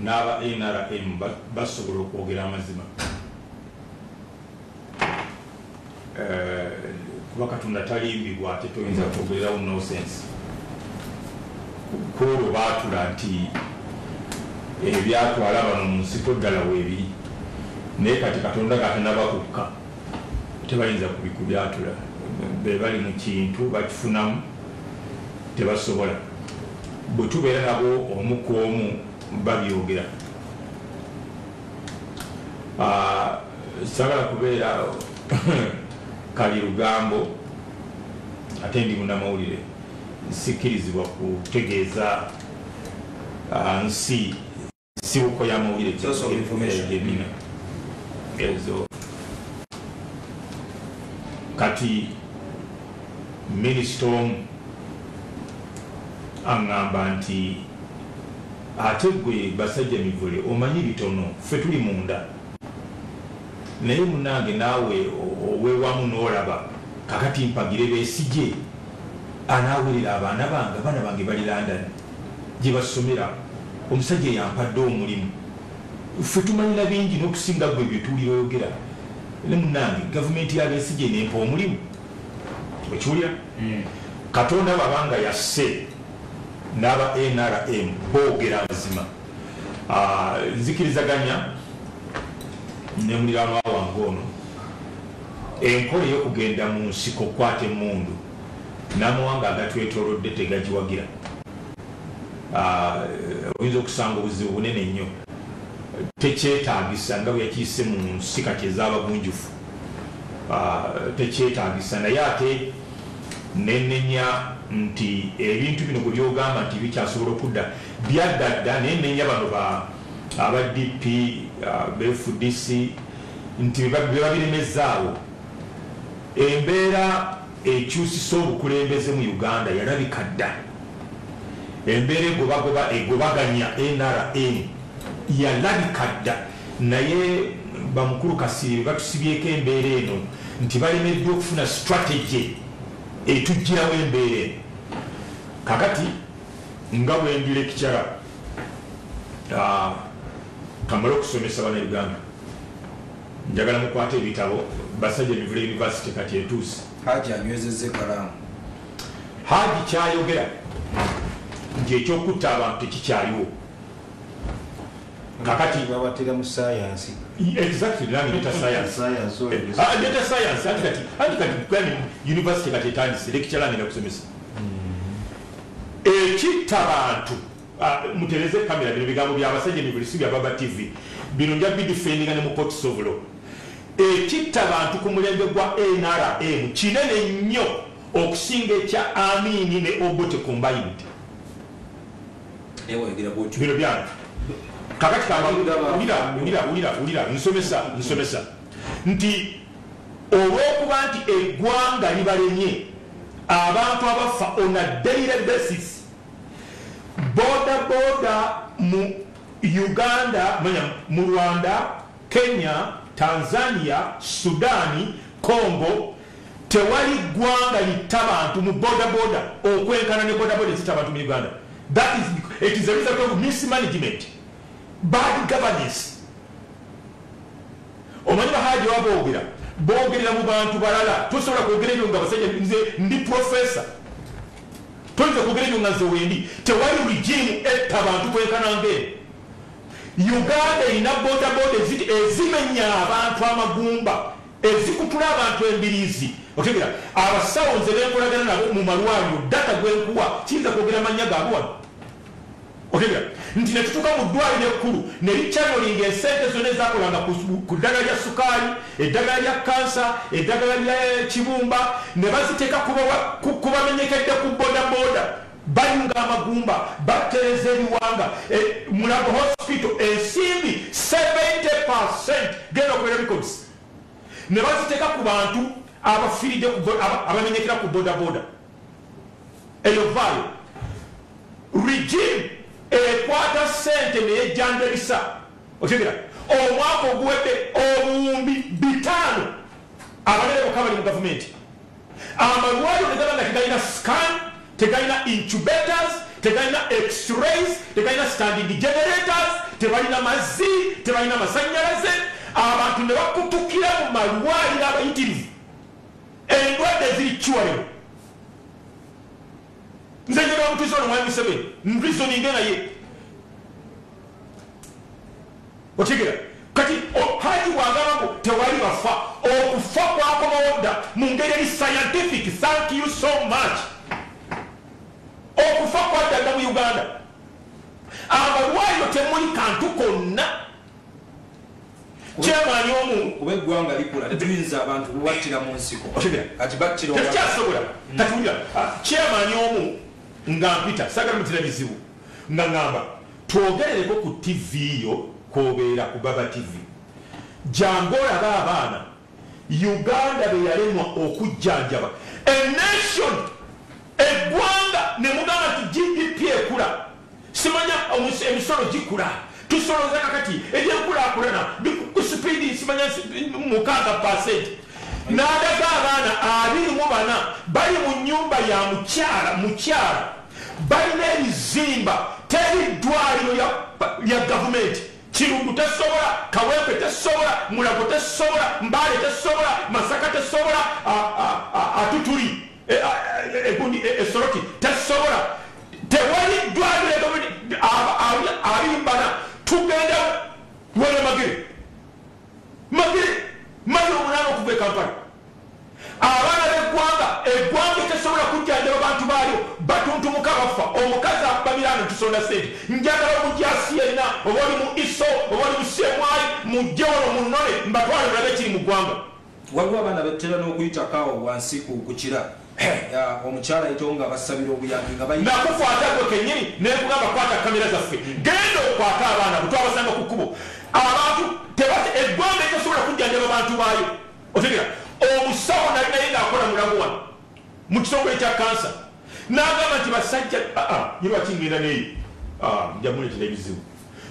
n'aba NRM basobola okwogera amazima. Kuba Katonda talimbibwa, ate toyinza kwogererawo nonsense. Kwolwo baatula nti ebyatwala bano mu nsiko ddala weebiri, naye kati Katonda katanaba kukka tebayinza kubikubyatula. Be bali mu kintu bakifunamu, tebasobola. Bwe tubeera nabo omu ku omu babyogera. Saagala kubeera kali lugambo, ate ndi munnamawulire, sikkirizibwa kutegeeza nsi nsibuko y'amawulire Source of information. Gyenina ezo. Kati minisita omu aŋŋamba nti ate gwe Basajja Mivule omanyi bitono, ffe tuli munda, naye munange naawe owewamu n'olaba. Kakati mpagire Besigye anaawerera abaana bange? Abaana bange bali London gye basomera, omusajja yampadde omulimu. Ffe tumanyina bingi n'okusinga gwe byetuwulira oyogera. Ne munange gavumenti ya Besigye nempa omulimu, okiwulira? Katonda babanga yasse n'aba NRM boogera amazima. Nzikirizaganya ne muliraanwa wange ono, enkola ey'okugenda mu nsiko okukwata emmundu n'amawanga agatwetoolodde tegagiwagira. Oyinza okusanga obuzibu bunene nnyo, tekyetaagisa nga bwe yakiise mu nsi kati ez'abagunjufu. Tekyetaagisa, naye ate nenenya nti ebintu bino gwe byogamba nti bikyasobola okudda, byadda dda. Naye nenya bano ba aba DP, BFDC, nti be babiremezaawo. Embeera ekyusisa obukulembeze mu Uganda yalabika dda, embeera egobagoba egobaganya NRM yalabika dda, naye bamukulu Kasiri batusibyeko embeera eno nti balemeddwa okufuna strategy etugirawo embeera eno. Kakati nga bwendi lecturer, kamale okusomesa Bannayuganda, njagala mukwate ebitabo. Basajja Mivule University kati etuuse. Haji anywezezza ekalaamu. Haji kyayogera nti ekyokutta abantu tekikyaliwo kakati. Babatera mu sayansi. Exactly, nange data science. Science oyo. Data science. Anti kati gani university kati etandise, lecturer ngenda kusomesa ekitta bantu. Mutereze kamera, bino bigambo byabasajja Mivule, si bya Baba TV. Bino nja bidefendinga ne mu courts of law. Ekitta bantu ku mulembe gwa NRM kinene nnyo okusinga ekya Amini ne Obote combined. Naye wayogera bwotyo. Bino byange kakati kamba. Wulira, wulira, wulira, wulira, nsomesa nti olw'okuba nti eggwanga libalemye, abantu abafa on a daily basis boda boda mu Uganda, manya mu Rwanda, Kenya, Tanzania, Sudani, Congo, tewali ggwanga litta bantu mu boda boda okwenkana ne boda boda ezitta abantu mu Uganda. That is, it is a result of mismanagement, bad governance. Omanyi bahaji baboogera, boogerera mu bantu balala. Tosobola kwogera ebyo nga basajja nze ndi professor, toyinza kwogera ebyo nga nze wendi. Tewali regime etta bantu kwenkana ngeno. Uganda erina bodaboda ezimenya abantu amagumba, ezikutula abantu embiriizi, otegera? Abasawo nze benkolagana nabo mu malwaliro, data gwenkuwa kiyinza kwogera mannya gaabwe wano, otegera? Nti netutuuka mu ddwaliro ekkulu ne lichannelinga esente zonna ezakolanga ku ddagala lya sukaali, eddagala lya kansa, eddagala lya kibumba, ne baziteeka kubamenyekedde ku bodaboda, bayunga amagumba, batereza ebiwanga. Mulago Hospital ensimbi 70, genda okubeera records, ne baziteeka ku bantu abafiiridde abamenyekera ku bodaboda. Eyo vaayo regime ekwata sente neyejjanjabisa, otegera? Omwaka oguwedde 5000 abalere bokka bali mu gavumenti. Amalwaliro tegaba nga tegalina scan, tegalina incubators, tegalina x-rays, tegalina standing generators, Tebalina mazzi, tebalina masannyalaze. Abantu ne bakutukira mu malwaliro abayitirivu, endwadde ziri kiwalero. Nze njagala mutuuze ono mwami Museveni nreasoninge naye, otegera. Kati Haji bwagamba ngu tewali bafa, okufa kwakomawo dda mu ngeri eri scientific. Thank you so much. Okufa kwadda dda mu Uganda. Amalwaliro temuli kantu konna. Kyamaanyi omu Kuba eggwanga likula, tetuyinza abantu kubattira mu nsiko. Otegera. Kati battira Tekyasobola. Kati wulira, kyamaanyi omu nga mpita, sagala mutira bizibu, nga ŋŋamba twogerereko ku TV yo kwobeera ku Baba TV, jangu olabe abaana Uganda be yalemwa okujjanjaba. A nation, eggwanga ne mugamba nti GDP ekula, simanya emisolo gikula, tusoloza kakati ebyenkulaakulana ku sipiidi simanya 6%, n'adaga abaana 24 bali mu nyumba ya mukyala mukyala, balina ebizimba, teri ddwaliro lya gavumenti. Kirungu tesobola, Kawempe tesobola, Mulago tesobola, Mbale tesobola, Masaka tesobola, Atuturi, egundi Esoroti tesobola. Tewali ddwaliro lya gavumenti. 24 tugenda wala Magere, Magere mayiro 8 okuva e Kampala. Abaana b'eggwanga, eggwanga tesobola kujjanjaba bantu baalyo, batuntumuka bafa. Omukazi akuba mirano, tusonda sente. Njagala omujasi yenna, oba oli mu ISO oba oli mu CMI, mujje wano munone mbatwale mulabe ekiri mu ggwanga. Waliwo abaana betera n'okuyitako awo wansi ku kira. Omukyala ayitawo nga basabira obuyambi nga bayita. Nakukwata gwe kennyini nekugamba kwata kamera zaffe, genda okwate abaana bwe twabasanga ku kkubo. Abantu eggwanga etasobola kujjanjaba bantu baayo, otegera. Omusawo nali naye ng'akola Mulago wano mu kitongole kya kansa, n'agamba nti basajja ye lwaki ngenda neeyo nja muleetera ebizibu.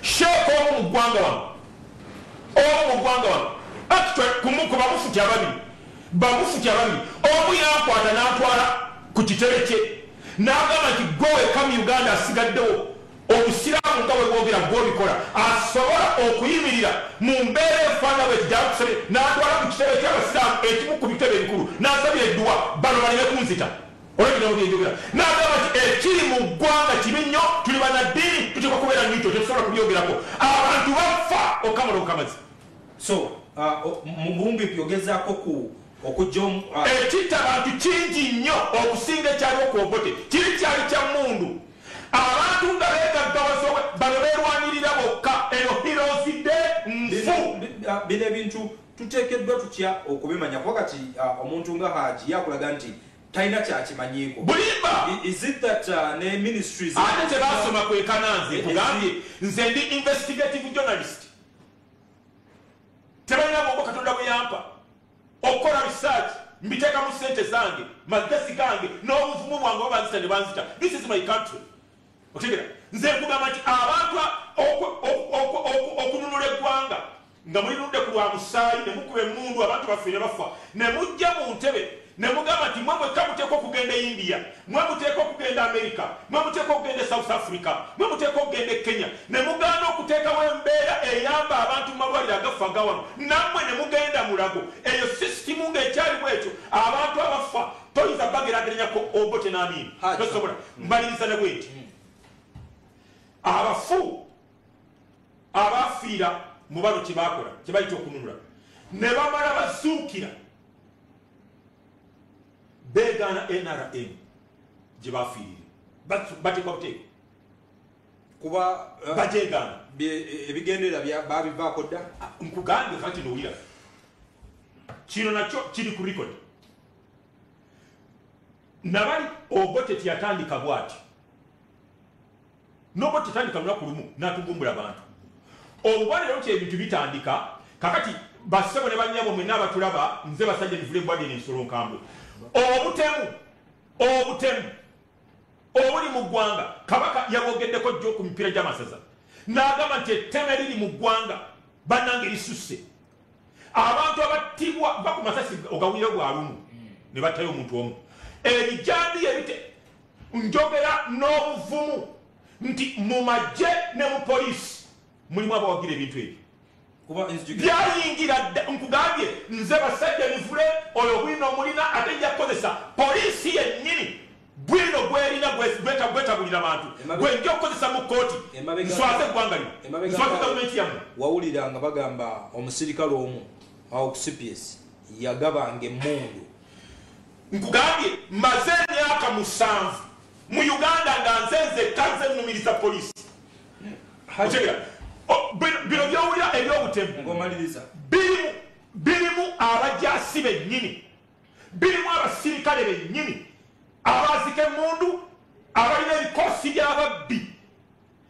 Sheeka omu mu ggwanga wano, omu mu ggwanga wano, actually ku bamufuti ababiri, bamufuti ababiri, omu yankwata n'antwala ku kitebe kye n'agamba nti gwe wekka mu Uganda asigaddewo obusiraamu nga bwe bwogera gw'obikola asobola okuyimirira mu mbeera efaanana bwe kijjakusabye. N'atwala ku kitebe ky'abasiraamu, ekimu ku bitebe ebikulu, n'asabira edduwa bano baleme kunzita olw'ebigambo byenjogera. N'agamba nti ekiri mu ggwanga kibi nnyo, tuli bannaddiini, tuteekwa kubeera neutral, tetusobola kubyogerako. Abantu bafa okamala okamazi. So mu bumbi ogezaako ku okujja Ekitta abantu kingi nnyo okusinga ekyaliwo ku Obote. Kiri kyali kya mundu, abantu nga beegaggawaza, bano beerwanirira bokka. Eyo Heroes Day nfu. Bino ebintu tuteekeddwa tutya okubimanya? Kuba kati omuntu nga Haji yakulaga nti talina kyakimanyiiko. Bulimba. Is it that ne ministries Ate tebasoma kwekana. Nze nkugambye, nze ndi investigative journalist. Tebalina bwongo Katonda bwe yampa okukola research. Mbiteekamu sente zange, magezi gange n'obuvumu bwange. Oba banzita ne banzita, this is my country, otegera. Nze nkugamba nti abantu okununula eggwanga nga mulinudde ku lwa musaayi, ne mukuba emundu abantu baffe ne bafa, ne mujja mu ntebe ne mugamba nti mwe mwekka muteekwa okugenda e India, mwe muteekwa okugenda America, mwe muteekwa okugenda e South Africa, mwe muteekwa okugenda e Kenya, ne mugaana okuteekawo embeera eyamba abantu mu malwaliro agafa gawano, nammwe ne mugenda Mulago. Eyo sisitimu ng'ekyali bwetyo, abantu abafa toyinza bagerageranyako Obote n'Amini. Haji. Tosobola. Mbaliriza ne bwe nti abafu abafiira mu bano kyebakola kyebayita okununula ne bamala bazuukira, begaana NRM gye bafiirire. Bateekwa buteekwa Kuba bajegaana. Ebigenderera babivaako dda. Nkugambye kati nowulira kino nakyo kiri ku record. Nabali Obote teyatandika bwati, n'Obote tetandika lunaku lumu n'atugumbula abantu. Obubonero nti ebintu bitandika kakati, bassebo ne bannyabo mwenna abatulaba, nze basajja mivule bwadde ensolo nkambwe. Obutemu, obutemu obuli mu ggwanga, Kabaka yabwogeddeko jjo ku mipiira gy'amasaza n'agamba nti etteme liri mu ggwanga bannange lisusse. Abantu abattibwa ba ku masasi ogawulire gwa lumu ne battayo omuntu omu, ebijambiya ebite. Njogera n'obuvumu nti mu magye ne mu poliisi. Mulimu abawagira ebintu ebyo. Byayingira dda. Nkugambye nze basajja mivule oyo bwino mulina, ate nja kukozesa poliisi yennyini bwino gwerina gwetabulira bantu gwe nja okukozesa mu kkooti nswaze eggwanga lino, nswaze gavumenti yammwe. Wawulira nga bagamba omusirikale omu awo ku CPS yagabanga emmundu. Nkugambye maze emyaka 7 mu Uganda nga nze nzekka nze nnumiriza poliisi. Bino byowulira ebyobutemu birimu abajasi bennyini, birimu abasirikale bennyini abazika emmundu, abalina ebikosi by'ababbi,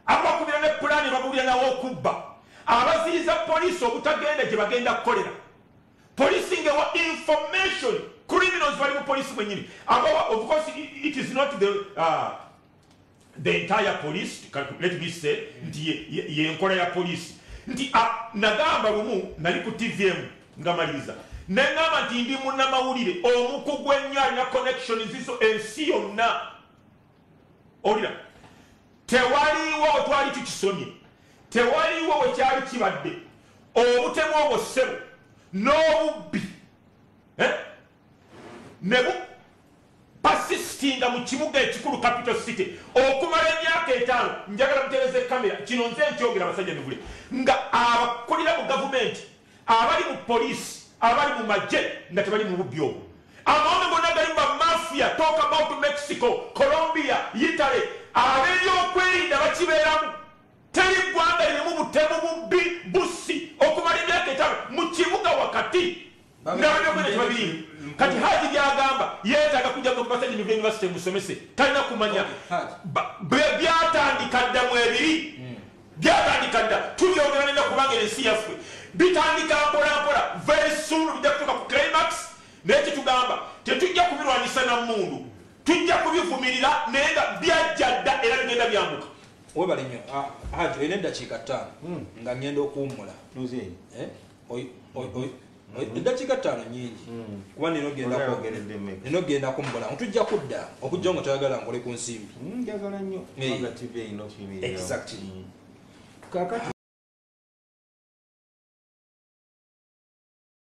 abakubira ne pulaani babuulira nawo okubba, abaziyiza poliisi obutagenda gye bagenda kukolera. Poliisi ng'ewa information criminals bali mu poliisi mwennyini. Of course it is not the entire police, let me say nti yenkola ya poliisi. Nti nagamba lumu nali ku TVM nga maliriza neŋŋamba nti ndi munnamawulire omukugu ennyo alina connection zizo ensi yonna. Olira tewaliiwo twali tukisomye, tewaliiwo we kyali kibadde obutemu obwo ssebo n'obubbi ne pasisitinga mu kibuga ekikulu capital city okumala emyaka 5. Njagala mutereze kamera kino nze nkyogera abasajja mivule nga abakulira mu gavumenti, abali mu poliisi, abali mu magye nga tebali mu bubbi obwo. Amawanga gonna gali mu bamafia, talk about Mexico, Colombia, Italy, ab'ebyokwerinda bakibeeramu. Teri ggwanga lirimu butemu bubbi busi okumala emyaka 5 mu kibuga wakati nga tebabirimu. Kati Haji byagamba yeetaaga kujja ku basajja Mivule University musomese, talina kumanya byatandika dda mu ebiri, byatandika dda tubyogera nenda kubanga ensi yaffe bitandika mpola mpola, very soon bijja kutuuka ku climax. Naye kyetugamba tetujja kubirwanyisa na mmundu, tujja kubivumirira, naye nga byajja dda era bigenda byambuka. Webale nnyo Haji, olina eddakiika 5 nga ngenda okuwummula. Eddakiika 5 nyingi kuba nina ogenda kumbula tujja kudda okujja nga toyagala nkole ku nsimbi. Njagala nnyo kubanga TV erina okuyimirirawo. Exactly. Kaakati